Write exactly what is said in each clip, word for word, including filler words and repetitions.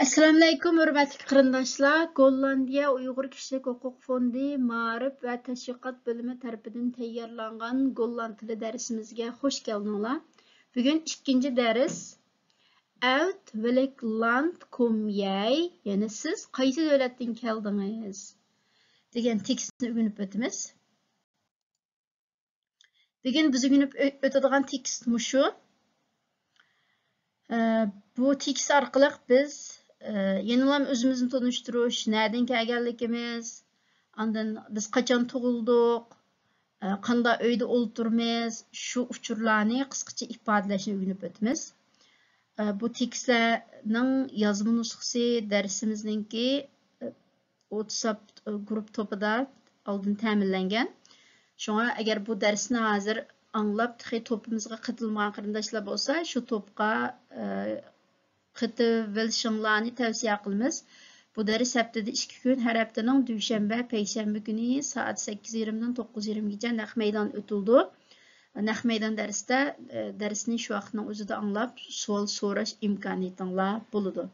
ئەسسالامۇئەلەيكۇم، ھۆرمەتلىك قېرىنداشلار! گوللاندىيە ئۇيغۇر كىشىلىك ھوقۇق فوندى مائارىپ ۋە تەشۋىقات بۆلۈمى تەرىپىدىن تەييارلانغان گوللاند تىلى دەرسىمىزگە خوش كەلدىڭلار. بۈگۈن ئىككىنچى دەرس، Uit welk land kom jij؟ يەنى سىز قايسى دۆلەتتىن كەلدىڭىز؟ دېگەن تېكىستنى ئۆگىنىپ ئۆتىمىز. بۈگۈن بىز ئۆگىنىپ ئۆ-، ئۆتىدىغان تېكىست مۇشۇ. ئە، بۇ تېكىست ئارقىلىق بىز، ئە، يەنىلا ئۆزىمىزنى تونۇشتۇرۇش، نەدىن كەلگەنلىكىمىز، ئاندىن بىز قاچان تۇغۇلدۇق، ئە، قانداق ئۆيدە ئولتۇرىمىز، شۇ ئۇچۇرلارنى قىسقىچە ئىپادىلەشنى ئۆگىنىپ ئۆتىمىز. ئە، بۇ تېكىستلەرنىڭ يازما نۇسخىسى دەرسىمىزنىڭكى، ئە، ۋاتساپ، ئە، گۇرۇپ توپىدا ئالدىن تەمىنلەنگەن. شۇڭا ئەگەر بۇ دەرسنى ھازىر ئاڭلاپ، تېخى توپىمىزغا قېتىلمىغان قېرىنداشلار بولسا، شۇ توپقا، ئە، قېتىۋېلىشىڭلارنى تەۋسىيە قىلىمىز. بۇ دەرس ھەپتىدە ئىككى كۈن، ھەر ھەپتىنىڭ دۈشەنبە، پەيشەنبە كۈنى سائەت سەككىز يېرىمدىن توققۇز يېرىمگىچە نەق مەيدان ئۆتۈلىدۇ. نەق مەيدان دەرستە، ئە، دەرسنى شۇ ۋاقىتنىڭ ئۆزىدە ئاڭلاپ، سوئال سوراش ئىمكانىيىتىڭلار بولىدۇ.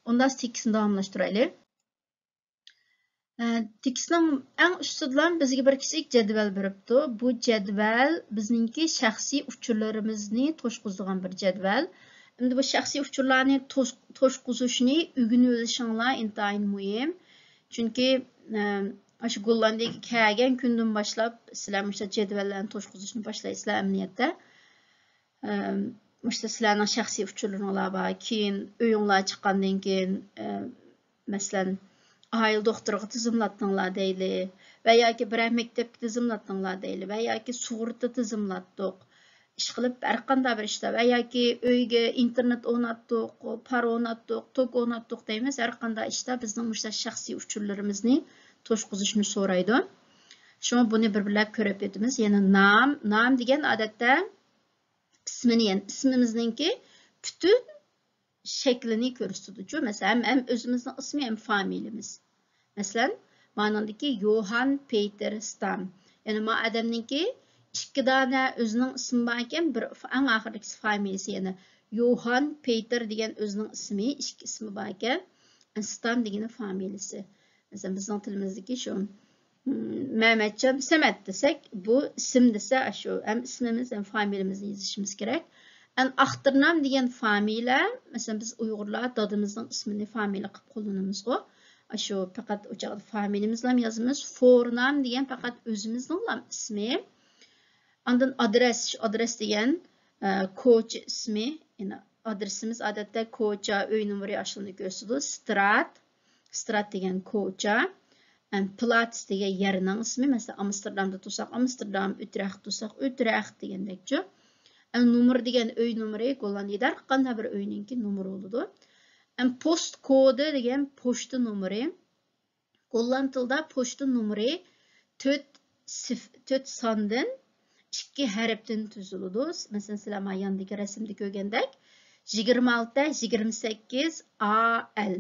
ئۇنداق تېكىستنى داۋاملاشتۇرايلى. ئە، تېكىستنىڭ ئەڭ ئۈستىدىلا بىزگە بىر كىچىك جەدۋەل بېرىپتۇ. بۇ جەدۋەل بىزنىڭكى شەخسىي ئۇچۇرلىرىمىزنى توشقۇزىدىغان بىر جەدۋەل. ئەمدى بۇ شەخسىي ئۇچۇرلارنى توش-، توشقۇزۇشنى ئۆگىنىۋېلىشىڭلار ئىنتايىن مۇھىم. چۈنكى، ئە، ئاشۇ گوللاندىيەگە كەلگەن كۈندىن باشلاپ سىلەر مۇشۇ جەدۋەللەرنى توشقۇزۇشنى باشلايسىلەر ئەمەلىيەتتە. ئەم، مۇشۇ سىلەرنىڭ شەخسىي ئۇچۇرلىرىڭلار بار. كېيىن ئۆيۈڭلار چىققاندىن كېيىن، ئەم، مەسىلەن، ئائىلە دوختۇرىغا تىزىملاتتىڭلار دەيلى، ۋە ياكى بىرەر مەكتەپكە تىزىملاتتىڭلار دەيلى، ۋە ياكى سۇغۇرتا تىزىملاتتۇق. ئىشقىلىپ، ھەر قانداق بىر ئىشتا، ۋە ياكى ئۆيگە ئىنتېرنېت ئورناتتۇق، پار ئورناتتۇق، توك ئورناتتۇق دەيمىز. ھەر قانداق ئىشتا بىزنىڭ مۇشۇ شەخسىي ئۇچۇرلىرىمىزنى توشقۇزۇشنى سورايدۇ. شۇڭا بۇنى بىر-بىرلەپ كۆرۈپ ئۆتىمىز. يەنە نام، نام دېگەن ئادەتتە ئىسمىنى، يەنى ئىسمىمىزنىڭكى پۈتۈن شەكلىنى كۆرسىتىدۇچۇ. مەسىلەن، ھەم، ھەم ئۆزىمىزنىڭ ئىسمى، ھەم فامىلىمىز. مەسىلەن، مانىڭدىكى يوھان پېتېر ستام. يەنى ما ئادەمنىڭكى ئىككى دانە ئۆزىنىڭ ئىسمى بار ئىكەن، بىر ئەڭ ئاخىرىدىكىسى فامىلىسى، يەنى يوھان پېتېر دېگەن ئۆزىنىڭ ئىسمى، ئىككى ئىسمى بار ئىكەن. ستام دېگىنى فامىلىسى. مەسىلەن، بىزنىڭ تىلىمىزدىكى شۇ، مم، مەمەتجان سەمەت دېسەك، بۇ ئىسىم دېسە، ئاشۇ ھەم ئىسمىمىز، ھەم فامىلىمىزنى يېزىشىمىز كېرەك. ئەن ئاختىرنام دېگەن فامىلە، مەسىلەن، بىز ئۇيغۇرلار دادىمىزنىڭ ئىسمىنى فامىلە قىلىپ قوللىنىمىزغۇ. ئاشۇ پەقەت ئۇ چاغدا فامىلىمىزنى يازىمىز. فورنام دېگەن پەقەت ئۆزىمىزنىڭلا ئىسمى. ئاندىن ئادرېس، شۇ ئادرېس دېگەن، ئە، كوچا ئىسمى. يەنى ئادرېسىمىز ئادەتتە كوچا، ئۆي نومۇرى ئاشۇنى كۆرسىتىدۇ. سترات، سترات دېگەن كوچا. ئەم، پلاتس دېگەن يەرنىڭ ئىسمى. مەسىلەن، ئامستېردامدا تۇرساق، ئامستېردام، ئۈترەخت تۇرساق، ئۈترەخت دېگەندەكچۇ. ئەم، نومۇر دېگەن ئۆي نومۇرى، گوللاندىيەدە ھەر قانداق بىر ئۆينىڭكى نومۇرى بولىدۇ. ئەم، پوست كودى دېگەن پوچتا نومۇرى. گوللاند تىلىدا پوچتا نومۇرى تۆت سىف-، تۆت ساندىن، ئىككى ھەرپتىن تۈزۈلىدۇ. مەسىلەن، سىلەر مانا ياندىكى رەسىمدە كۆرگەندەك، يىگىرمە ئالتە يىگىرمە سەككىز ئا ئەل.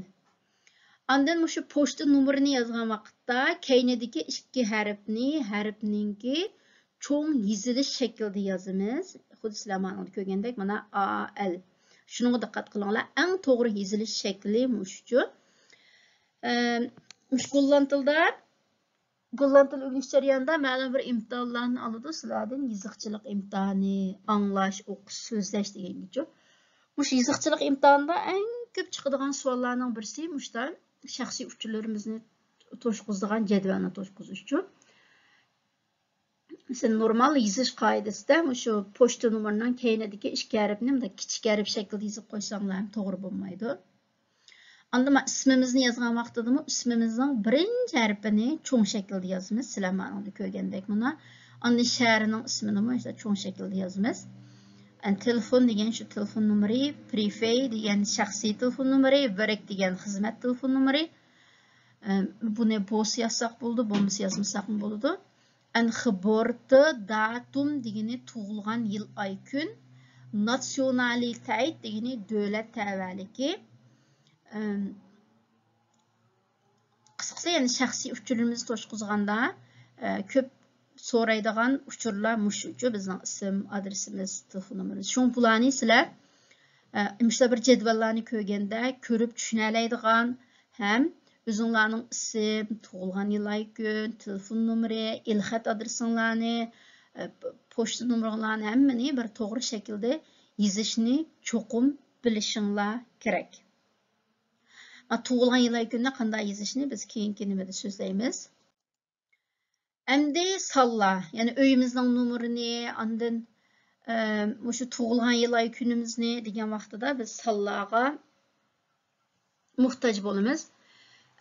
ئاندىن مۇشۇ پوچتا نومۇرىنى يازغان ۋاقىتتا كەينىدىكى ئىككى ھەرپنى ھەرپنىڭكى چوڭ يېزىلىش شەكلىدە يازىمىز. خۇددى سىلەر مانا كۆرگەندەك، مانا ئا ئەل. شۇنىڭغا دىققەت قىلىڭلار. ئەڭ توغرا يېزىلىش شەكلى مۇشۇچۇ. ئەم، مۇشۇ گوللاند تىلىدا، گوللاند تىل ئۆگىنىش جەريانىدا مەلۇم بىر ئىمتىھانلارنى ئالىدۇ سىلەردىن، يېزىقچىلىق ئىمتىھانى، ئاڭلاش، ئوقۇش، سۆزلەش دېگەنگىچۇ. مۇشۇ يېزىقچىلىق ئىمتىھانىدا ئەڭ كۆپ چىقىدىغان سوئاللارنىڭ بىرسى مۇشتا شەخسىي ئۇچۇرلىرىمىزنى توشقۇزىدىغان جەدۋەلنى توشقۇزۇشچۇ. مەسىلەن، نورمال يېزىش قائىدىسىدە مۇشۇ پوچتا نومۇرىنىڭ كەينىدىكى ئىككى ھەرپنى مۇنداق كىچىك ھەرپ شەكلىدە يېزىپ قويساڭلار ھەم توغرا بولمايدۇ. ئاندىن ما-، ئىسمىمىزنى يازغان ۋاقتىدىمۇ ئىسمىمىزنىڭ بىرىنچى ھەرپىنى چوڭ شەكىلدە يازىمىز. سىلەر مانىڭدا كۆرگەندەك مانا. ئاندىن شەھىرنىڭ ئىسمىنىمۇ ئىشتە چوڭ شەكىلدە يازىمىز. ئەن تېلېفون دېگەن شۇ تېلېفون نومۇرى، پرىفەي دېگەن شەخسىي تېلېفون نومۇرى، ۋېرك دېگەن خىزمەت تېلېفون نومۇرى. ئەم، بۇنى بولسا يازساق بولىدۇ، بولمىسا يازمىساقمۇ بولىدۇ. ئەن خېبورتى داتۇم دېگىنى تۇغۇلغان يىل، ئاي، كۈن. ناتسىيونالىتەيت دېگىنى دۆلەت تەۋەلىكى. ئەم، قىسقىسى، يەنى شەخسىي ئۇچۇرلىرىمىزنى توشقۇزغاندا، ئە، كۆپ سورايدىغان ئۇچۇرلار مۇشۇچۇ، بىزنىڭ ئىسىم، ئادرېسىمىز، تېلېفون نومۇرىمىز. شۇڭا بۇلارنى سىلەر، ئە، مۇشۇنداق بىر جەدۋەللەرنى كۆرگەندە كۆرۈپ چۈشىنەلەيدىغان ھەم ئۆزۈڭلارنىڭ ئىسىم، تۇغۇلغان يىل، ئاي، كۈن، تېلېفون نومۇرى، ئېلخەت ئادرېسىڭلارنى، ئە، پ-، پوچتا نومۇرۇڭلارنى ھەممىنى بىر توغرا شەكىلدە يېزىشنى چوقۇم بىلىشىڭلار كېرەك. ئا، تۇغۇلغان يىل، ئاي، كۈننى قانداق يېزىشنى بىز كېيىنكى نېمىدە سۆزلەيمىز. ئەمدى سانلار، يەنى ئۆيىمىزنىڭ نومۇرىنى، ئاندىن، ئە، مۇشۇ تۇغۇلغان يىل، ئاي، كۈنىمىزنى دېگەن ۋاقتىدا بىز سانلارغا موھتاج بولىمىز.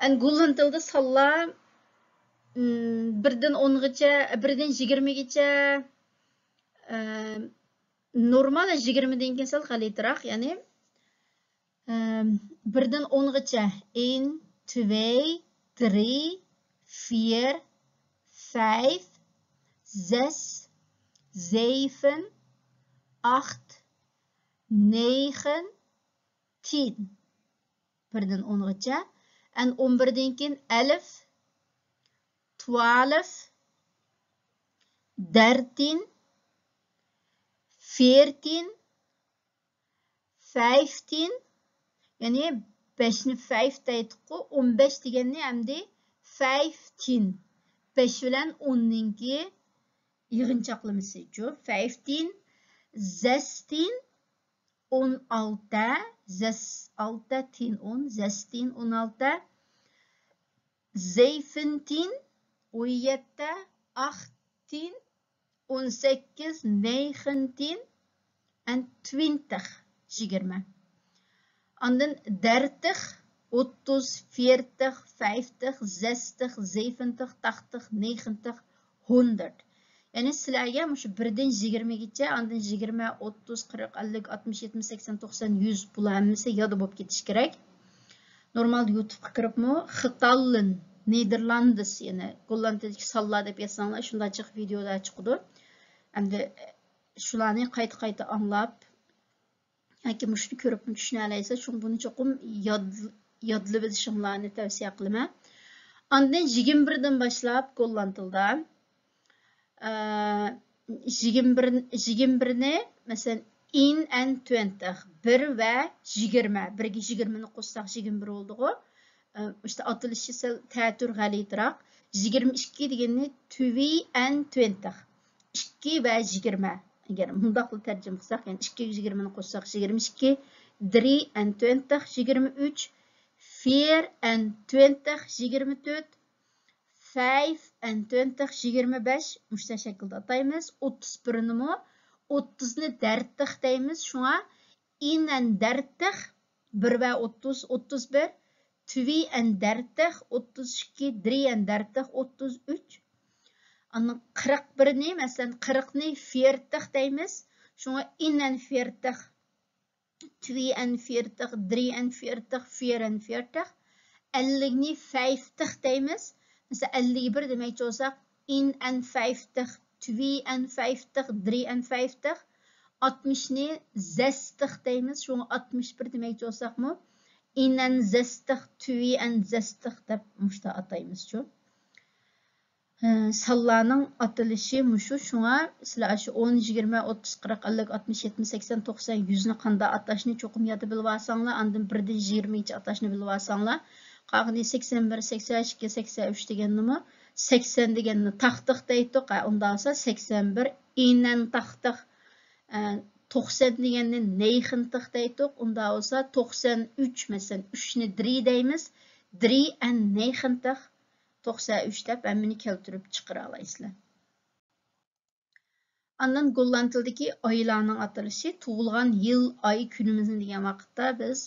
ئەن گوللاند تىلىدا سانلار، م، بىردىن ئونغىچە، بىردىن يىگىرمىگىچە، ئە، نورمال يىگىرمىدىن كېيىن سەل غەلىتىراق، يەنى، ئە، بىردىن ئونغىچە. ئېين، تىۋەي، دىرىي، فىيېر، فەيف، زەس، زەيفىن، ئاخت، نەيخىن، تىن. بىردىن ئونغىچە. ئەن ئون بىردىن كېيىن ئەلىف، تۇۋالىف، دەرتىن، فىرتىن، فەيفتىن، يەنى بەشنى فەيف دەيتتۇققۇ، ئون بەش دېگەننى ئەمدى فەيفتىن، بەش بىلەن ئوننىڭكى يىغىنچاقلىمىسىچۇ، فەيفتىن، زەستىن، ئون ئالتە، زەس ئالتە، تىن ئون، زەستىن ئون ئالتە، زەيفىنتىن ئون يەتتە، ئاختىن ئون سەككىز، نەيخىنتىن ئەن توىنتىخ يىگىرمە. ئاندىن دەرتىخ ئوتتۇز، فىرتىخ، فەيفتىخ، زەستىخ، زەيفىنتىخ، تاختىخ، نەيخىنتىخ، ھوندەرت. يەنى سىلەرگە مۇشۇ بىردىن يىگىرمىگىچە، ئاندىن يىگىرمە، ئوتتۇز، قىرىق، ئەللىك، ئاتمىش، يەتمىش، سەكسەن، توقسان، يۈز، بۇلار ھەممىسى ياد بولۇپ كېتىشى كېرەك. نورمال يۇتۇبقا كىرىپمۇ خىتاللىن، نېدېرلاندس، يەنى گوللاندىيەدىكى سانلار دەپ يازساڭلار، شۇنداق جىق ۋىدېودا چىقىدۇ. ئەمدى شۇلارنى قايتا-قايتا ئاڭلاپ، ياكى مۇشۇنى كۆرۈپمۇ چۈشىنەلەيسىز، شۇڭا بۇنى چوقۇم ياد-، يادلىۋېلىشىڭلارنى تەۋسىيە قىلىمەن. ئاندىن يىگىرمە بىردىن باشلاپ گوللاند تىلىدا، ئە، يىگىرمە بىر، يىگىرمە بىرنى، مەسىلەن، ئېين ئەن توينتىخ، بىر ۋە يىگىرمە، بىرگە يىگىرمىنى قوشساق يىگىرمە بىر بولدىغۇ. ئە، ئىشتە ئاتىلىشى سەل تەتۈر غەلىتىراق. يىگىرمە ئىككى دېگەننى توي ئەن توينتىخ. ئىككى ۋە يىگىرمە. ئەگەر مۇنداقلا تەرجىمە قىلساق، يەنى ئىككىگە يىگىرمىنى قوشساق يىگىرمە ئىككى، درىي ئەن توينتىخ يىگىرمە ئۈچ، فىر ئەن توينتىخ يىگىرمە تۆت، فەيف ئەن توينتىخ يىگىرمە بەش، مۇشۇنداق شەكىلدە ئاتايمىز. ئوتتۇز بىرنىمۇ، ئوتتۇزنى دەرتىخ دەيمىز، شۇڭا ئېين ئەن دەرتىخ، بىر ۋە ئوتتۇز، ئوتتۇز بىر، توي ئەن دەرتىخ، ئوتتۇز ئىككى، درىي ئەن دەرتىخ، ئوتتۇز ئۈچ. ئاندىن قىرىق بىرنى، مەسىلەن، قىرىقنى فىرتىخ دەيمىز. شۇڭا ئېين ئەن فىرتىخ، توي ئەن فىرتىخ، درىي ئەن فىرتىخ، فىر ئەن فىرتىخ. ئەللىكنى فەيفتىخ دەيمىز. مەسىلەن، ئەللىك بىر دېمەكچى بولساق، ئېين ئەن فەيفتىخ، توي ئەن فەيفتىخ، درىي ئەن فەيفتىخ. ئاتمىشنى زەستىخ دەيمىز. شۇڭا ئاتمىش بىر دېمەكچى بولساقمۇ، ئېين ئەن زەستىخ، توي ئەن زەستىخ دەپ مۇشتا ئاتايمىزچۇ. ئە، سانلارنىڭ ئاتىلىشى مۇشۇ. شۇڭا سىلەر ئاشۇ ئون، يىگىرمە، ئوتتۇز، قىرىق، ئەللىك، ئاتمىش، يەتمىش، سەكسەن، توقسان، يۈزنى قانداق ئاتاشنى چوقۇم ياد بىلىۋالساڭلار، ئاندىن بىردىن يىگىرمىگىچە ئاتاشنى بىلىۋالساڭلار، قالغىنى سەكسەن بىر، سەكسەن ئىككى، سەكسەن ئۈچ دېگەننىمۇ، سەكسەن دېگەننى تاختىخ دەيتتۇق. ئە، ئۇنداق بولسا سەكسەن بىر ئېين ئەن تاختىخ، ئە، توقسەن دېگەننى نەيخىنتىخ دەيتتۇق. ئۇنداق بولسا توقسەن ئۈچ، مەسىلەن، ئۈچنى درىي دەيمىز، درىي ئەن نەيخىنتىخ. توقسەن ئۈچ دەپ ھەممىنى كەلتۈرۈپ چىقىرالايسىلەر. ئاندىن گوللاند تىلىدىكى ئايلارنىڭ ئاتىلىشى، تۇغۇلغان يىل، ئاي، كۈنىمىزنى دېگەن ۋاقىتتا بىز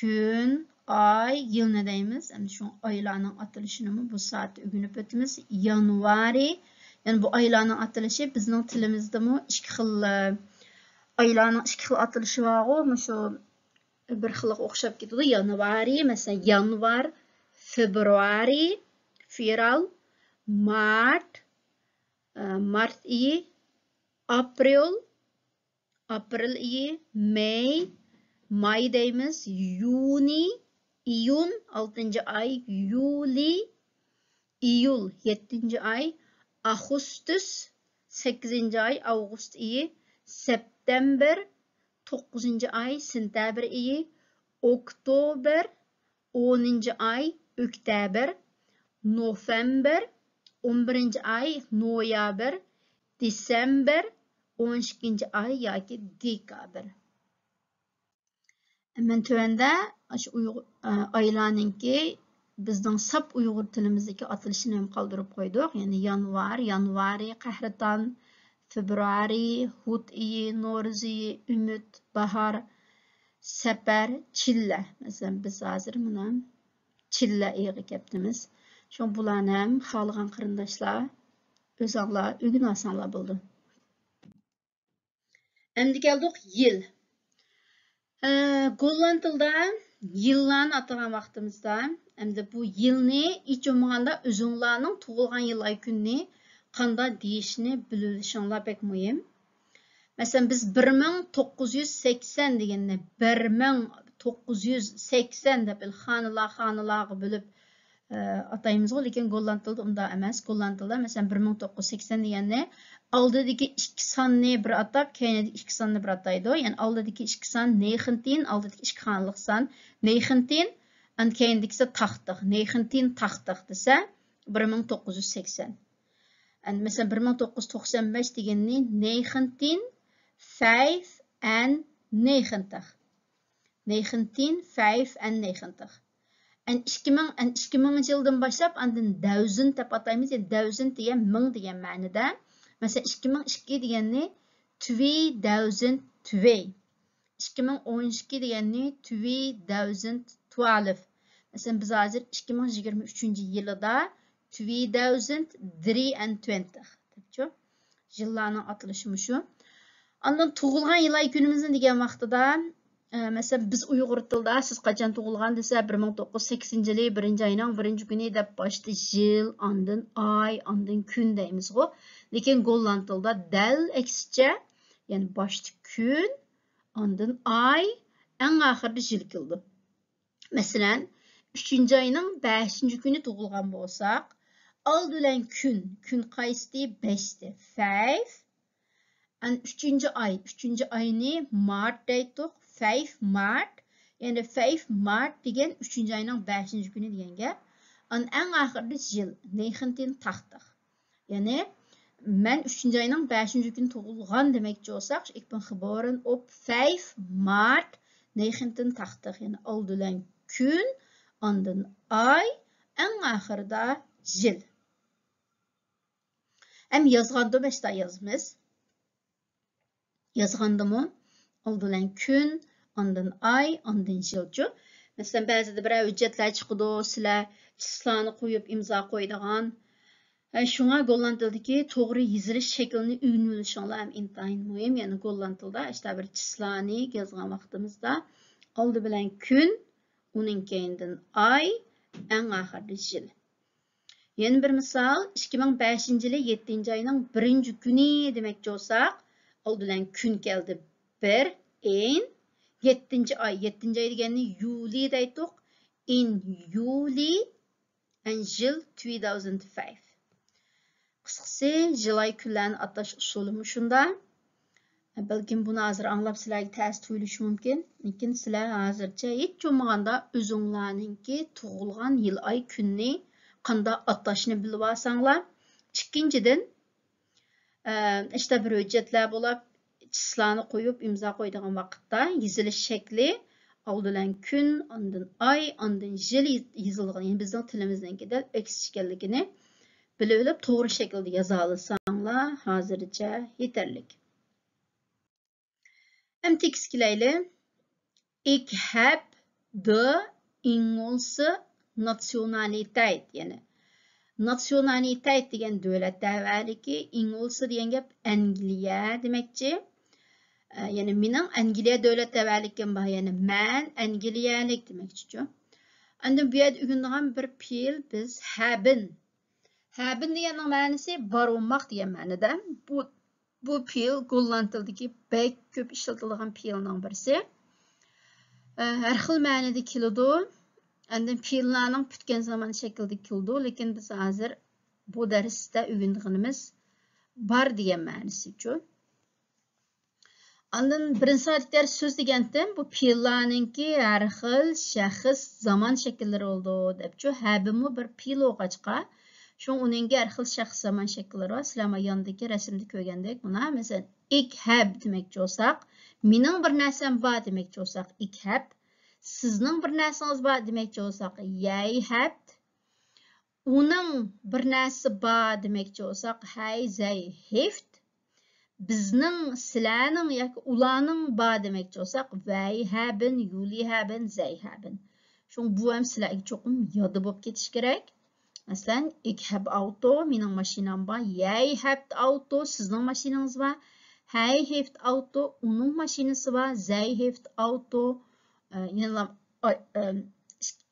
كۈن، ئاي، يىلنى دەيمىز. ئەمدى شۇ ئايلارنىڭ ئاتىلىشىنىمۇ بۇ سائەتتە ئۆگىنىپ ئۆتىمىز. يانۋارى، يەنى بۇ ئايلارنىڭ ئاتىلىشى بىزنىڭ تىلىمىزدىمۇ ئىككى خىل، ئايلارنىڭ ئىككى خىل ئاتىلىشى بارغۇ، مۇشۇ بىر خىلىغا ئوخشاپ كېتىدۇ. يانۋارى، مەسىلەن، يانۋار، فېبرۇئارى، فېۋرال، مارت، ئە، مارت ئېيى، ئاپرېل، ئاپرېل ئېيى، مەي، ماي دەيمىز، يۇنى، ئىيۇن، ئالتىنچى ئاي، يۇلى، ئىيۇل، يەتتىنچى ئاي، ئاغۇستۇس، سەككىزىنچى ئاي، ئاۋغۇست ئېيى، سەپتەمبىر، توققۇزىنچى ئاي سېنتەبىر ئېيى، ئوكتوبر، ئونىنچى ئاي ئۆكتەبىر، نوفەمبىر، ئون بىرىنچى ئاي نويابىر، دېسەمبىر، ئون ئىككىنچى ئاي ياكى دېكابىر. مەن تۆۋەندە ئاشۇ ئۇيغۇر، ئە، ئايلارنىڭكى بىزنىڭ ساپ ئۇيغۇر تىلىمىزدىكى ئاتىلىشىنى ھەم قالدۇرۇپ قويدۇق. يەنى يانۋار، يانۋارى، قەھرىتان، فېبرۇئارى، ھۇت ئېيى، نورۇز ئېيى، ئۈمىد، باھار، سەپەر، چىللە. مەسىلەن، بىز ھازىر مانا چىللە ئېيىغا كەپتىمىز. شۇڭا بۇلارنى ھەم خالىغان قېرىنداشلار ئۆزۈڭلار ئۆگىنىۋالساڭلار بولىدۇ. ئەمدى كەلدۇق يىل. ئە، گوللاند تىلىدا يىللارنى ئاتىغان ۋاقتىمىزدا، ئەمدى بۇ يىلنى ھېچ بولمىغاندا ئۆزۈڭلارنىڭ تۇغۇلغان يىل ئاي كۈنىنى قانداق دېيىشنى بىلىۋېلىشىڭلار بەك مۇھىم. مەسىلەن، بىز بىر مىڭ توققۇز يۈز سەكسەن دېگەننى بىر مىڭ توققۇز يۈز سەكسەن دەپ خانىلار، خانىلارغا بۆلۈپ ئاتايمىزغۇ، لېكىن گوللاند تىلىدا ئۇنداق ئەمەس. گوللاند تىلىدا، مەسىلەن، بىر مىڭ توققۇز يۈز سەكسەن دېگەننى ئالدىدىكى ئىككى ساننى بىر ئاتاپ، كەينىدىكى ئىككى ساننى بىر ئاتايدۇ. يەنى ئالدىدىكى ئىككى سان نېخىنتىن، ئالدىدىكى ئىككى خانىلىق سان نېخىنتىن، ئەنە كەينىدىكىسى تاختىق، نېخىنتىن تاختىق دېسە، بىر مىڭ توققۇز يۈز سەكسەن. ئەنە مەسىلەن، بىر مىڭ توققۇز يۈز توقسان بەش دېگەننى نېخىنتىن فەيف ئەن نېخىنتىخ. نېخىنتىن فەيف ئەن نېخىنتىخ. ئەن ئىككى مىڭ، ئەن ئىككى مىڭىنچى يىلدىن باشلاپ، ئاندىن دەۋزىنت دەپ ئاتايمىز. يەنى دەۋزىنت دېگەن مىڭ دېگەن مەنىدە. مەسىلەن، ئىككى مىڭ ئىككى دېگەننى توۋ دەۋزىنت توۋ. ئىككى مىڭ ئون ئىككى دېگەننى توۋ دەۋزىنت توۋېلف. مەسىلەن، بىز ھازىر ئىككى مىڭ يىگىرمە ئۈچىنچى يىلىدا توۋ دەۋزىنت تىرى ئەن توۋېنتىخ دەپچۇ. يىللارنىڭ ئاتىلىشى مۇشۇ. ئاندىن تۇغۇلغان يىل ئاي كۈنىمىزنى دېگەن ۋاقتىدا، ئە، مەسىلەن، بىز ئۇيغۇر تىلىدا سىز قاچان تۇغۇلغان دېسە، بىر مىڭ توققۇز يۈز سەكسىنىنچى يىلى بىرىنچى ئاينىڭ بىرىنچى كۈنى دەپ باشتا يىل، ئاندىن ئاي، ئاندىن كۈن دەيمىزغۇ. لېكىن گوللاند تىلىدا دەل ئەكسىچە، يەنى باشتا كۈن، ئاندىن ئاي، ئەڭ ئاخىرىدا يىل كېلىدۇ. مەسىلەن، ئۈچىنچى ئاينىڭ بەشىنچى كۈنى تۇغۇلغان بولساق، ئالدى بىلەن كۈن، كۈن قايسىدى؟ بەشتە، فەيف. ئەن ئۈچىنچى ئاي، ئۈچىنچى ئاينى مارت دەيتتۇق، فەيف مارت. يەنى فەيف مارت دېگەن ئۈچىنچى ئاينىڭ بەشىنچى كۈنى دېگەن گەپ. ئەن ئەڭ ئاخىرىدا يىل، نېخىنتىن تاختىخ. يەنى مەن ئۈچىنچى ئاينىڭ بەشىنچى كۈنى تۇغۇلغان دېمەكچى بولساق، ich bin geboren op vijf maart negentien tachtig. يەنى ئالدى بىلەن كۈن، ئاندىن ئاي، ئەڭ ئاخىرىدا يىل. ھەم يازغاندا مەشتا يازىمىز. يازغاندىمۇ ئالدى بىلەن كۈن، ئاندىن ئاي، ئاندىن يىلچۇ. مەسىلەن، بەزىدە بىرەر ھۆججەتلەر چىقىدۇ، سىلەر چىسلانى قويۇپ ئىمزا قويىدىغان. ھە، شۇڭا گوللاند تىلىدىكى توغرا يېزىلىش شەكلىنى ئۆگىنىۋېلىشىڭلار ھەم ئىنتايىن مۇھىم. يەنى گوللاند تىلىدا ئاشتا بىر چىسلانى يازغان ۋاقتىمىزدا ئالدى بىلەن كۈن، ئۇنىڭ كەينىدىن ئاي، ئەڭ ئاخىرىدا يىل. يەنە بىر مىسال، ئىككى مىڭ بەشىنچى يىلى يەتتىنچى ئاينىڭ بىرىنچى كۈنى دېمەكچى بولساق، ئالدى بىلەن كۈن كەلدى، بىر، ئېن، يەتتىنچى ئاي، يەتتىنچى ئاي دېگەننى يۇلى دەيتتۇق، ئېن يۇلى، ئەن يىل، توۋ دەۋزىنت فەيف. قىسقىسى، يىل ئاي كۈنلەرنى ئاتاش ئۇسۇلى مۇشۇنداق. بەلكىم بۇنى ھازىر ئاڭلاپ سىلەرگە تەس تۇيۇلۇشى مۇمكىن، لېكىن سىلەر ھازىرچە ھېچ بولمىغاندا ئۆزۈڭلارنىڭكى تۇغۇلغان يىل ئاي كۈنىنى قانداق ئاتاشنى بىلىۋالساڭلار. ئىككىنچىدىن، ئە، ئىشتا بىر ھۆججەتلەر بولاپ، چىسلانى قويۇپ، ئىمزا قويىدىغان ۋاقىتتا يېزىلىش شەكلى ئالدى بىلەن كۈن، ئاندىن ئاي، ئاندىن يىل يېزىلغان، يەنى بىزنىڭ تىلىمىزنىڭكى دەل ئەكسىچە ئىكەنلىكىنى بىلىۋېلىپ، توغرا شەكىلدە يازالىساڭلار، ھازىرچە يېتەرلىك. ئەمدى تېكىست كېلەيلى. Ik heb de Engelse nationaliteit. يەنى، nationaliteit دېگەن دۆلەت تەۋەلىكى، Engelse دېگەن گەپ ئەنگلىيە دېمەكچى. ئە، يەنى مېنىڭ ئەنگلىيە دۆلەت تەۋەلىكىم بار، يەنى مەن ئەنگلىيەلىك دېمەكچىچۇ. ئاندىن بۇ يەردە ئۆگىنىدىغان بىر پېئىل بىز، haben. Haben دېگەننىڭ مەنىسى بار بولماق دېگەن مەنىدە. بۇ، بۇ پېئىل گوللاند تىلىدىكى بەك كۆپ ئىشلىتىلىدىغان پېئىلنىڭ بىرسى. ئە، ھەر خىل مەنىدە كېلىدۇ. ئاندىن پېئىللارنىڭ پۈتكەن زامان شەكلىدە كېلىدۇ، لېكىن بىز ھازىر بۇ دەرستە ئۆگىنىدىغىنىمىز بار دېگەن مەنىسىچۇ. ئاندىن بىرىنچى سائەتلىك دەرس سۆز دېگەنتىم، بۇ پېئىللارنىڭكى ھەر خىل شەخس زامان شەكىللىرى بولىدۇ دەپچۇ. ھەبىمۇ بىر پېئىل بولغاچقا، شۇڭا ئۇنىڭكى ھەر خىل شەخس زامان شەكىللىرى بار. سىلەر مانا ياندىكى رەسىمدە كۆرگەندەك، مانا مەسىلەن، ئىك ھەب دېمەكچى بولساق، مېنىڭ بىر نەرسەم بار دېمەكچى بولساق، ئىك ھەب. سىزنىڭ بىر نەرسىڭىز بار دېمەكچى بولساق، يەي ھەبت. ئۇنىڭ بىر نەرسىسى بار دېمەكچى بولساق، ھەي زەي ھېفت. بىزنىڭ، سىلەرنىڭ ياكى ئۇلارنىڭ بار دېمەكچى بولساق، ۋەي ھەبىن، يۇلى ھەبىن، زەي ھەبىن. شۇڭا بۇ ھەم سىلەرگە چوقۇم يادا بولۇپ كېتىشى كېرەك. مەسىلەن، ئىك ھەب ئاۋتو، مېنىڭ ماشىنام بار. يەي ھەبت ئاۋتو، سىزنىڭ ماشىنىڭىز بار. ھەي ھېفت ئاۋتو، ئۇنىڭ ماشىنىسى بار. زەي ھېفت ئاۋتو، ئە، يەنىلا، ئا-، ئە،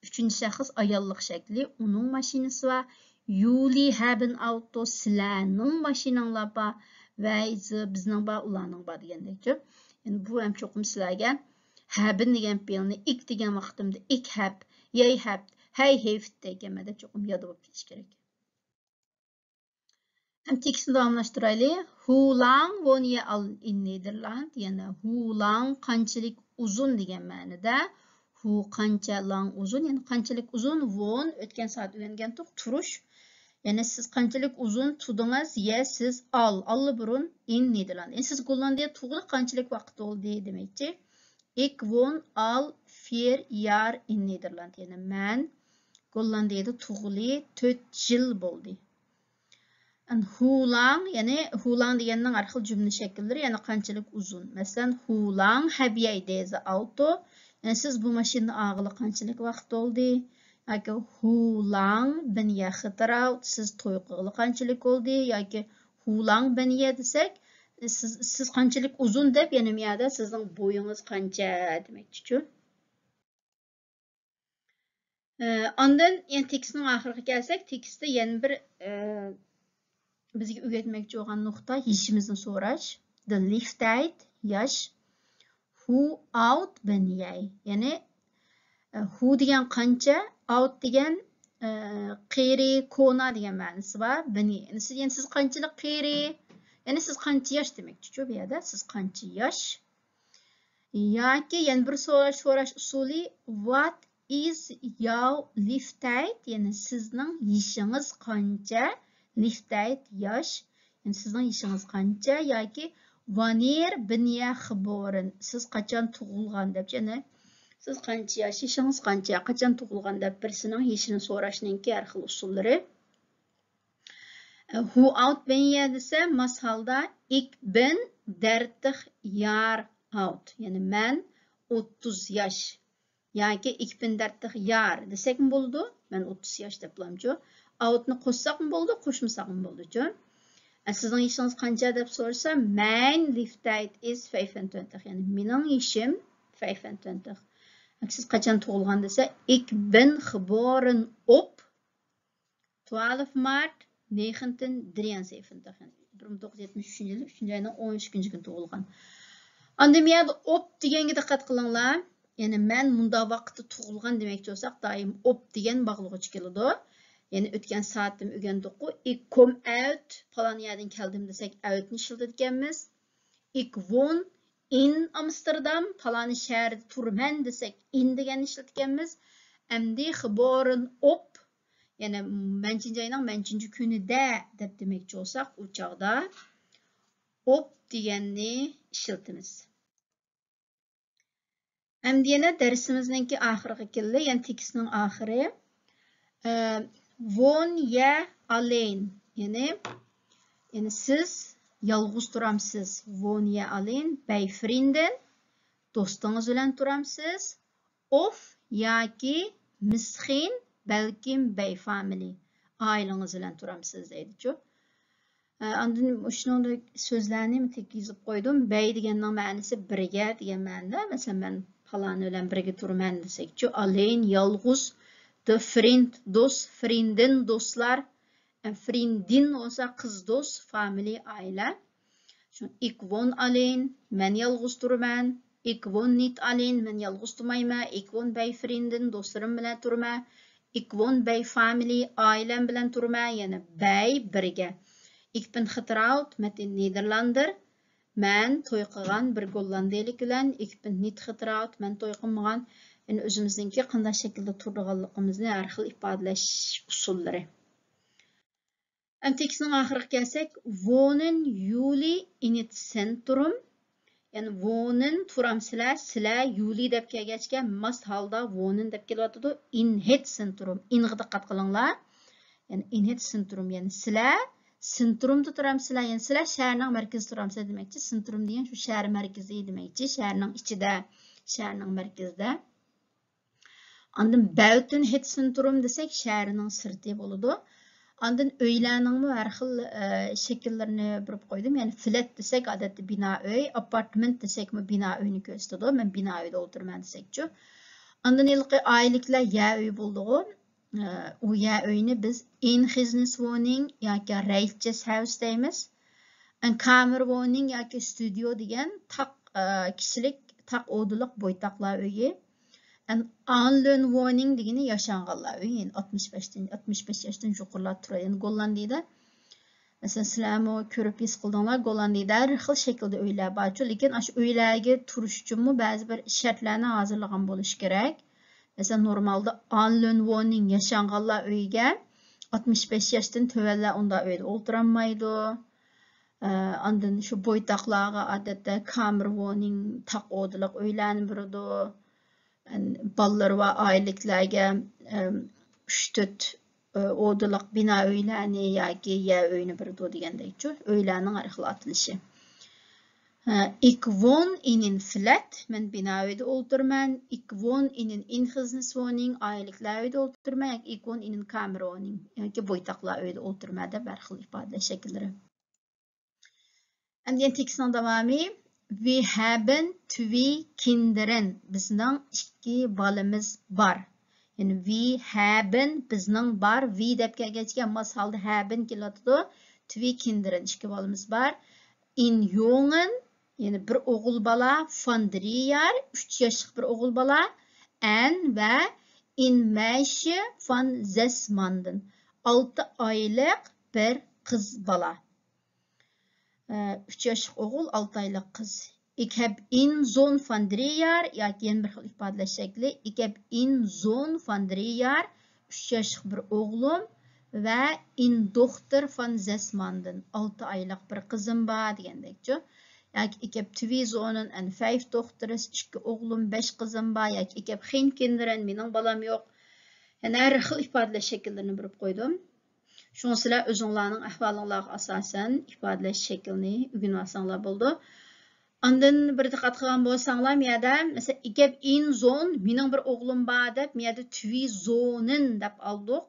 ئۈچىنچى شەخس ئاياللىق شەكلى، ئۇنىڭ ماشىنىسى بار. يۇلى ھەبىن ئاۋتو، سىلەرنىڭ ماشىناڭلار بار. ۋەي زى، بىزنىڭ بار، ئۇلارنىڭ بار دېگەندەكچۇ. يەنى بۇ ھەم چوقۇم سىلەرگە ھەبىن دېگەن پېئىلنى ئىك دېگەن ۋاقتىمدا ئىك ھەب، يەي ھەب، ھەي ھېفت دەيكەنمەن دەپ چوقۇم يادا بولۇپ كېتىش كېرەك. ھەم تېكىستنى داۋاملاشتۇرايلى. Hoe lang woon je al in Nederland؟ يەنى، ھۇ لاڭ قانچىلىك ئۇزۇن دېگەن مەنىدە. ھۇ قانچە، لانگ ئۇزۇن، يەنى قانچىلىك ئۇزۇن، ۋون ئۆتكەن سائەت ئۆگەنگەنتۇق، تۇرۇش. يەنى سىز قانچىلىك ئۇزۇن تۇدىڭىز، يە سىز ئال، ئاللىبۇرۇن، ئىن نېدېرلاند. يەنى سىز گوللاندىيەدە تۇغۇلۇپ قانچىلىك ۋاقىت بولدى دېمەكچى. Ik woon al vier jaar in Nederland. يەنى مەن گوللاندىيەدە تۇغۇلى تۆت يىل بولدى. ئەن ھۇ لانگ، يەنى ھۇ لانگ دېگەننىڭ ھەر خىل جۈملە شەكىللىرى، يەنى قانچىلىك ئۇزۇن. مەسىلەن، ھۇ لانگ ھەب يەي دېزە ئاۋتو؟ يەنى سىز بۇ ماشىنىنى ئاغىلى قانچىلىك ۋاقىت بولدى؟ ياكى ھۇ لانگ بىن يە خىتىراۋت، سىز توي قىلغىلى قانچىلىك بولدى؟ ياكى ھۇ لانگ بىن يە دېسەك، سىز، سىز قانچىلىك ئۇزۇن دەپ، يەنە مۇ يەردە سىزنىڭ بويىڭىز قانچە دېمەكچىچۇ. ئە، ئاندىن يەنە تېكىستنىڭ ئاخىرىغا كەلسەك، تېكىستتە يەنە بىر، ئە، بىزگە ئۆگەتمەكچى بولغان نۇقتا يېشىمىزنى سوراش. De leeftijd، ياش. Hoe oud ben jij؟ يەنى، ئە، ھۇ دېگەن قانچە، ئاۋت دېگەن، ئە، قېرى، كونا دېگەن مەنىسى بار. بىنى، يەنى سىز، يەنى سىز قانچىلىك قېرى؟ يەنى سىز قانچە ياش دېمەكچىچۇ بۇ يەردە. سىز قانچە ياش؟ ياكى يەنە بىر سوراش سوراش ئۇسۇلى، Wat is jouw leeftijd؟ يەنى سىزنىڭ يېشىڭىز قانچە؟ Leeftijd، ياش. يەنى سىزنىڭ يېشىڭىز قانچە؟ ياكى Wanneer ben je geboren؟ سىز قاچان تۇغۇلغان دەپ، يەنى سىز قانچە ياش، يېشىڭىز قانچە، قاچان تۇغۇلغان دەپ بىرسىنىڭ يېشىنى سوراشنىڭكى ھەر خىل ئۇسۇللىرى. Hoe oud ben je دېسە، ماس ھالدا Ik ben dertig jaar oud. يەنى مەن ئوتتۇز ياش. ياكى Ik ben dertig jaar دېسەكمۇ بولىدۇ. مەن ئوتتۇز ياش دەپ بولامچۇ؟ Oud نى قوشساقمۇ بولىدۇ، قوشمىساقمۇ بولىدۇچۇ؟ ئە، سىزنىڭ يېشىڭىز قانچە دەپ سورىسا، Mijn leeftijd is vijfentwintig. يەنى مېنىڭ يېشىم vijfentwintig. سىز قاچان تۇغۇلغان دېسە، Ik ben geboren op twaalf maart negentien drieënzeventig. يەنى بىر مىڭ توققۇز يۈز يەتمىش ئۈچىنچى يىلى ئۈچىنچى ئاينىڭ ئون ئىككىنچى كۈنى تۇغۇلغان. ئاندىن بۇ يەردە op دېگەنگە دىققەت قىلىڭلار. يەنى مەن مۇنداق ۋاقىتتا تۇغۇلغان دېمەكچى بولساق، دائىم op دېگەن باغلىغۇچ كېلىدۇ. يەنى ئۆتكەن سائەتتىمۇ ئۆگەندۇققۇ، Ik kom uit، پالان يەردىن كەلدىم دېسەك، uit نى ئىشلىتىدىكەنمىز. Ik woon in Amsterdam، پالانى شەھەردە تۇرىمەن دېسەك، in دېگەننى ئىشلىتىدىكەنمىز. ئەمدى geboren op، يەنى مەنچىنچى ئاينىڭ مەنچىنچى كۈنىدە دەپ دېمەكچى بولساق، ئۇ چاغدا op دېگەننى ئىشلىتىمىز. ئەمدى يەنە دەرسىمىزنىڭكى ئاخىرىغا كەلدى، يەنى تېكىستنىڭ ئاخىرى. ئە، Woon je alleen؟ يەنى، يەنى سىز يالغۇز تۇرامسىز؟ Woon je alleen bij vrienden؟ دوستىڭىز بىلەن تۇرامسىز؟ Of ياكى misschien، بەلكىم، bij familie، ئائىلىڭىز بىلەن تۇرامسىز دەيدىچۇ. ئە، ئاندىن مۇشۇنىڭدەك سۆزلەرنى تېكى يېزىپ قويدۇم. Bij دېگەننىڭ مەنىسى بىرگە دېگەن مەنىدە. مەسىلەن، مەن پالانى بىلەن بىرگە تۇرىمەن دېسەكچۇ، ئالېين، يالغۇز، دە فرىند، دوست، فرىندىن، دوستلار، ئە، فرىندىن بولسا قىز دوست، فامىلى، ئائىلە. شۇ، ئىك ۋون ئالېين، مەن يالغۇز تۇرىمەن. ئىك ۋون نىت ئالېين، مەن يالغۇز تۇرمايمەن. ئىك ۋون بەي فرىندىن، دوستلىرىم بىلەن تۇرىمەن. ئىك ۋون بەي فامىلى، ئائىلەم بىلەن تۇرىمەن. يەنە بەي بىرگە. ئىك بىن خىتراوت مەت ئىن نېدەرلاندېر. مەن توي قىلغان بىر گوللاندىيەلىك بىلەن، ik ben niet getrouwd، مەن توي قىلمىغان. يەنى ئۆزىمىزنىڭكى قانداق شەكىلدە تۇرىدىغانلىقىمىزنى ھەر خىل ئىپادىلەش ئۇسۇللىرى. ئەمدى تېكىستنىڭ ئاخىرىغا كەلسەك، wohnen Juli in het Zentrum. يەنى wohnen تۇرامسىلەر، سىلەر، Juli دەپ كەلگەچكە ماس ھالدا wohnen دەپ كېلىۋاتىدۇ. In het Zentrum، in غا دىققەت قىلىڭلار. يەنى in het Zentrum، يەنى سىلەر Zentrumدا تۇرامسىلەر، يەنى سىلەر شەھەرنىڭ مەركىزىدە تۇرامسىلەر دېمەكچى. Zentrum دېگەن شۇ شەھەر مەركىزى دېمەكچى، شەھەرنىڭ ئىچىدە، شەھەرنىڭ مەركىزىدە. ئاندىن buiten het Zentrum دېسەك، شەھەرنىڭ سىرتى بولىدۇ. ئاندىن ئۆيلەرنىڭمۇ ھەر خىل، ئە، شەكىللىرىنى بېرىپ قويدۇم. يەنى flat دېسەك، ئادەتتە بىنا ئۆي، ئاپارتمېنت دېسەكمۇ بىنا ئۆينى كۆرسىتىدۇ. مەن بىنا ئۆيدە ئولتۇرىمەن دېسەكچۇ. ئاندىن ھېلىقى ئائىلىلىكلەر يەر ئۆي بولىدىغۇ. ئە، ئۇ يەر ئۆينى بىز Eenhuiswoning ياكى Rädjeshuis دەيمىز. Kamerwoning ياكى studio دېگەن تاق، ئە، كىشىلىك تاق ئودىلىق بويتاقلار ئۆيى. Anlönwoning دېگىنى ياشانغانلار ئۆيى، يەنى ئاتمىش بەشتىن، ئاتمىش بەش ياشتىن يۇقىرىلار تۇرىدۇ. يەنى گوللاندىيىدە، مەسىلەن، سىلەرمۇ كۆرۈپ ھېس قىلدىڭلار، گوللاندىيىدە ھەر خىل شەكىلدە ئۆيلەر بارچۇ، لېكىن ئاشۇ ئۆيلەرگە تۇرۇش ئۈچۈنمۇ بەزى بىر شەرتلەرنى ھازىرلىغان بولۇش كېرەك. مەسىلەن، نورمالدا Anlönwoning ياشانغانلار ئۆيىگە ئاتمىش بەش ياشتىن تۆۋەنلەر ئۇنداق ئۆيدە ئولتۇرالمايدۇ. ئە، ئاندىن شۇ بويتاقلارغا ئادەتتە Kamerwoning تاق ئودىلىق ئۆيلەرنى بېرىدۇ. ئەن-، بالىلىرى بار ئائىلىلىكلەرگە، ئەم، ئۈچ تۆت، ئە، ئودىلىق بىنا ئۆيلەرنى ياكى يەر ئۆينى بېرىدۇ دېگەندەكچۇ، ئۆيلەرنىڭ ھەر خىل ئاتىلىشى. ئە، Ik woon in een flat، مەن بىنا ئۆيدە ئولتۇرىمەن. Ik woon in een eenhuiswoning، ئائىلىلىكلەر ئۆيدە ئولتۇرىمەن، ياكى Ik woon in een kamerwoning، ياكى بويتاقلار ئۆيدە ئولتۇرىمەن دەپ ھەر خىل ئىپادىلەش شەكىللىرى. ئەمدى يەنە تېكىستنىڭ داۋامى. Wir haben twee Kinderen، بىزنىڭ ئىككى بالىمىز بار. يەنى wir haben، بىزنىڭ بار، wir دەپ كەلگەچكە ماس ھالدا haben كېلىۋاتىدۇ. Twee Kinderen، ئىككى بالىمىز بار. Een jongen، يەنى بىر ئوغۇل بالا، van drie jaar، ئۈچ ياشلىق بىر ئوغۇل بالا، en ۋە een meisje van zes maanden، ئالتە ئايلىق بىر قىز بالا. ئە، ئۈچ ياشلىق ئوغۇل، ئالتە ئايلىق قىز. Ik heb een zoon van drie jaar، ياكى يەنە بىر خىل ئىپادىلەش شەكلى. Ik heb een zoon van drie jaar، ئۈچ ياشلىق بىر ئوغلۇم ۋە een dochter van zes maanden، ئالتە ئايلىق بىر قىزىم بار دېگەندەكچۇ. ياكى ik heb twee zonen en vijf dochters، ئىككى ئوغلۇم، بەش قىزىم بار. ياكى ik heb geen kinderen، مېنىڭ بالام يوق. يەنە ھەر خىل ئىپادىلەش شەكىللىرىنى بېرىپ قويدۇم. شۇڭا سىلەر ئۆزۈڭلارنىڭ ئەھۋالىڭلارغا ئاساسەن ئىپادىلەش شەكلىنى ئۆگىنىۋالساڭلار بولىدۇ. ئاندىن بىر دىققەت قىلغان بولساڭلار، مۇ يەردە، مەسىلەن، ik heb een zoon، مېنىڭ بىر ئوغلۇم بار دەپ، مۇ يەردە twee zonen دەپ ئالدۇق.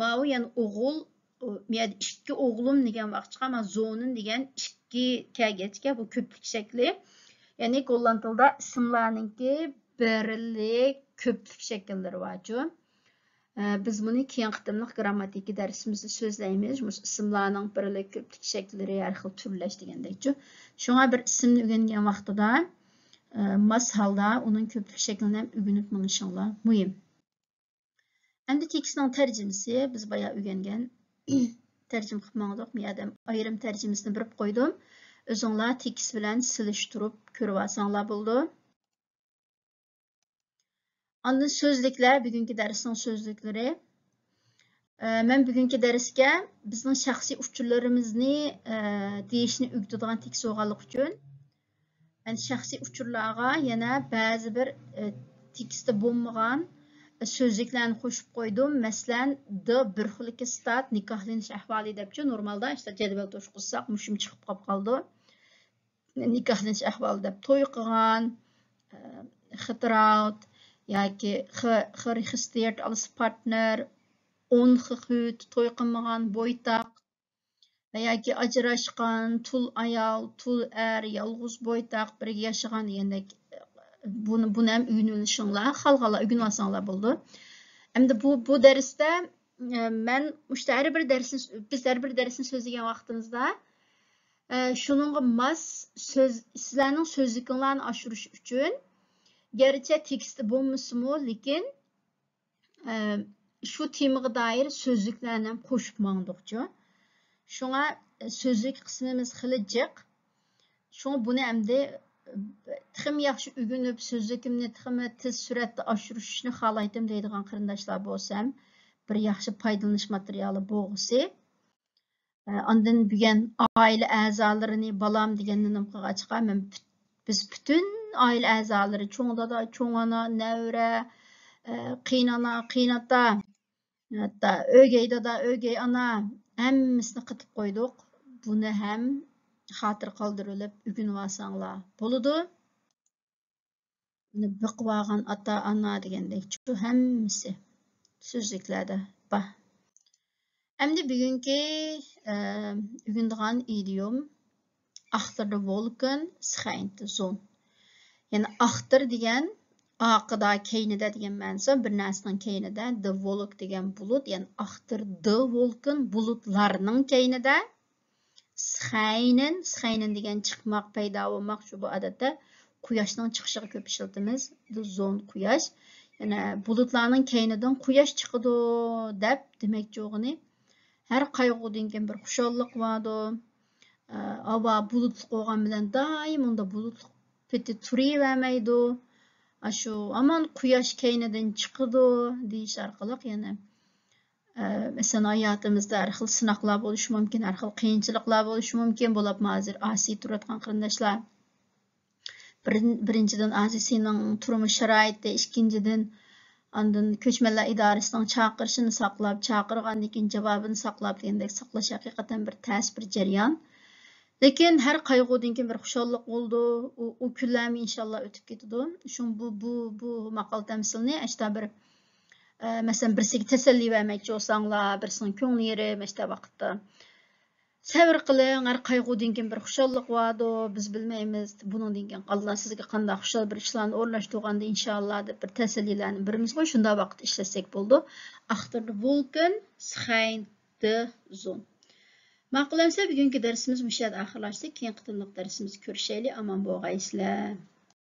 ماۋۇ يەنى ئوغۇل، مۇ يەردە ئىككى ئوغلۇم دېگەن ۋاقىتتا، مانا zonen دېگەن ئىككى كەلگەچكە، بۇ كۆپلۈك شەكلى. يەنى گوللاند تىلىدا ئىسىملارنىڭكى بىرلىك، كۆپلۈك شەكىللىرى بارچۇ. ئە، بىز بۇنى كېيىنكى قېتىملىق گىرامماتىكا دەرسىمىزدە سۆزلەيمىز. مۇشۇ ئىسىملارنىڭ بىرلىك، كۆپلۈك شەكىللىرى، ھەر خىل تۈرلەش دېگەندەكچۇ. شۇڭا بىر ئىسىمنى ئۆگەنگەن ۋاقتىدا، ئە، ماس ھالدا ئۇنىڭ كۆپلۈك شەكلىنى ھەم ئۆگىنىپ مېڭىشىڭلار مۇھىم. ئەمدى تېكىستنىڭ تەرجىمىسى، بىز بايا ئۆگەنگەن تەرجىمە قىلىپ ماڭدۇق. مۇ يەردە ئايرىم تەرجىمىسىنى بېرىپ قويدۇم. ئۆزۈڭلار تېكىست بىلەن سېلىشتۇرۇپ كۆرۈۋالساڭلار بولىدۇ. ئاندىن سۆزلۈكلەر، بۈگۈنكى دەرسنىڭ سۆزلۈكلىرى. ئە، مەن بۈگۈنكى دەرسكە بىزنىڭ شەخسىي ئۇچۇرلىرىمىزنى، ئە، دېيىشنى ئۆگىتىدىغان تېكىست بولغانلىقى ئۈچۈن، مەن شەخسىي ئۇچۇرلارغا يەنە بەزى بىر، ئە، تېكىستتە بولمىغان، ئە، سۆزلۈكلەرنى قوشۇپ قويدۇم. مەسىلەن، د بىر خىل سىتات، نىكاھلىنىش ئەھۋالى دەپچۇ، نورمالدا ئىشتە جەدۋەل توشقۇزساق، مۇشۇمۇ چىقىپ قاپ قالىدۇ. نىكاھلىنىش ئەھۋالى دەپ توي قىلغان، ئە، getrouwd ياكى ge-، geregistreerd als partner، ongehuwd، توي قىلمىغان، بويتاق، ۋە ياكى ئاجراشقان، تۇل ئايال، تۇل ئەر، يالغۇز بويتاق، بىرگە ياشىغان دېگەندەك، بۇنى، بۇنى ھەم ئۆگىنىۋېلىشىڭلار، خالىغانلار ئۆگىنىۋالساڭلار بولىدۇ. ئەمدى بۇ، بۇ دەرستە، ئە، مەن مۇشۇ ھەر بىر دەرسنى، بىز ھەر بىر دەرسنى سۆزلىگەن ۋاقتىمىزدا، ئە، شۇنىڭغا ماس سۆز، سىلەرنىڭ سۆزلۈكۈڭلارنى ئاشۇرۇش ئۈچۈن، گەرچە تېكىستتا بولمىسىمۇ، لېكىن، ئە، شۇ تېمىغا دائىر سۆزلۈكلەرنى ھەم قوشۇپ ماڭدۇقچۇ. شۇڭا، ئە، سۆزلۈك قىسمىمىز خېلى جىق. شۇڭا بۇنى ئەمدى تېخىمۇ ياخشى ئۆگىنىپ، سۆزلۈكۈمنى تېخىمۇ تېز سۈرئەتتە ئاشۇرۇشنى خالايتتىم دەيدىغان قېرىنداشلار بولسا، بىر ياخشى پايدىلىنىش ماتېرىيالى بولغۇسى. ئاندىن بۈگۈن ئائىلە ئەزالىرىنى بالام دېگەننى نېمە قىلغاچقا، مەن پۈت-، بىز پۈتۈن ئائىلە ئەزالىرى، چوڭ دادا، چوڭ ئانا، نەۋرە، قېيىنئانا، قېيىنئاتا، ھەتتا ئۆگەي دادا، ئۆگەي ئانا، ھەممىسىنى قېتىپ قويدۇق. بۇنى ھەم خاتىرە قالدۇرۇۋېلىپ ئۆگىنىۋالساڭلار بولىدۇ. بېقىۋالغان ئاتا-ئانا دېگەندەك، شۇ ھەممىسى سۆزلۈكلەردە بار. ئەمدى بۈگۈنكى، ئە، ئۆگىنىدىغان ئىدىيوم، achter de wolken schijnt de zon. يەنى achter دېگەن ئارقىدا، كەينىدە دېگەن مەنىسى، بىر نەرسىنىڭ كەينىدە، de wolk دېگەن بۇلۇت، يەنى achter de wolken بۇلۇتلارنىڭ كەينىدە. Schijnen، schijnen دېگەن چىقماق، پەيدا بولماق، شۇ بۇ ئادەتتە قۇياشنىڭ چىقىشىغا كۆپ ئىشلىتىمىز. De zon، قۇياش. يەنە بۇلۇتلارنىڭ كەينىدىن قۇياش چىقىدۇ دەپ دېمەكچى بولغىنى، ھەر قايغۇدىن كېيىن بىر خۇشاللىق بارىدۇ. ئە، ھاۋا بۇلۇتلۇق بولغان بىلەن دائىم ئۇندا بۇلۇتلۇق پېتى تۇرۇۋەرمەيدۇ. ئاشۇ ھامان قۇياش كەينىدىن چىقىدۇ دېيىش ئارقىلىق يەنە، ئە، مەسىلەن، ھاياتىمىزدا ھەر خىل سىناقلار بولۇشى مۇمكىن، ھەر خىل قىيىنچىلىقلار بولۇشى مۇمكىن. بولۇپمۇ ھازىر ئاسىي تۇرۇۋاتقان قېرىنداشلار، بىرىن-، بىرىنچىدىن، ئاسىينىڭ تۇرمۇش شارائىتى، ئىككىنچىدىن، ئاندىن كۆچمەنلەر ئىدارىسىنىڭ چاقىرىشىنى ساقلاپ، چاقىرغاندىن كېيىن جاۋابىنى ساقلاپ دېگەندەك ساقلاش ھەقىقەتەن بىر تەس بىر جەريان. لېكىن ھەر قايغۇدىن كېيىن بىر خۇشاللىق بولىدۇ. ئۇ، ئۇ كۈنلەرمۇ ئىنشاللا ئۆتۈپ كېتىدۇ. شۇڭا بۇ، بۇ، بۇ ماقال تەمسىلنى ئاشتا بىر، ئە، مەسىلەن، بىرسىگە تەسەللى بەرمەكچى بولساڭلار، بىرسىنىڭ كۆڭلى يېرىم، ئاشتا ۋاقىتتا سەۋر قىلىڭ، ھەر قايغۇدىن كېيىن بىر خۇشاللىق بارىدۇ، بىز بىلمەيمىز، بۇنىڭدىن كېيىن ئاللا سىزگە قانداق خۇشال بىر ئىشلارنى ئورۇنلاشتۇرغاندۇ، ئىنشاللا، دەپ بىر تەسەللىلەرنى بېرىمىزغۇ، شۇنداق ۋاقىت ئىشلەتسەك بولىدۇ. Achter de wolken schijnt de zon. ماقۇل ئەمىسە، بۈگۈنكى دەرسىمىز مۇشۇ يەردە ئاخىرلاشتى. كېيىنكى قېتىملىق دەرسىمىزدە كۆرۈشەيلى. ئامان بولغايسىلەر.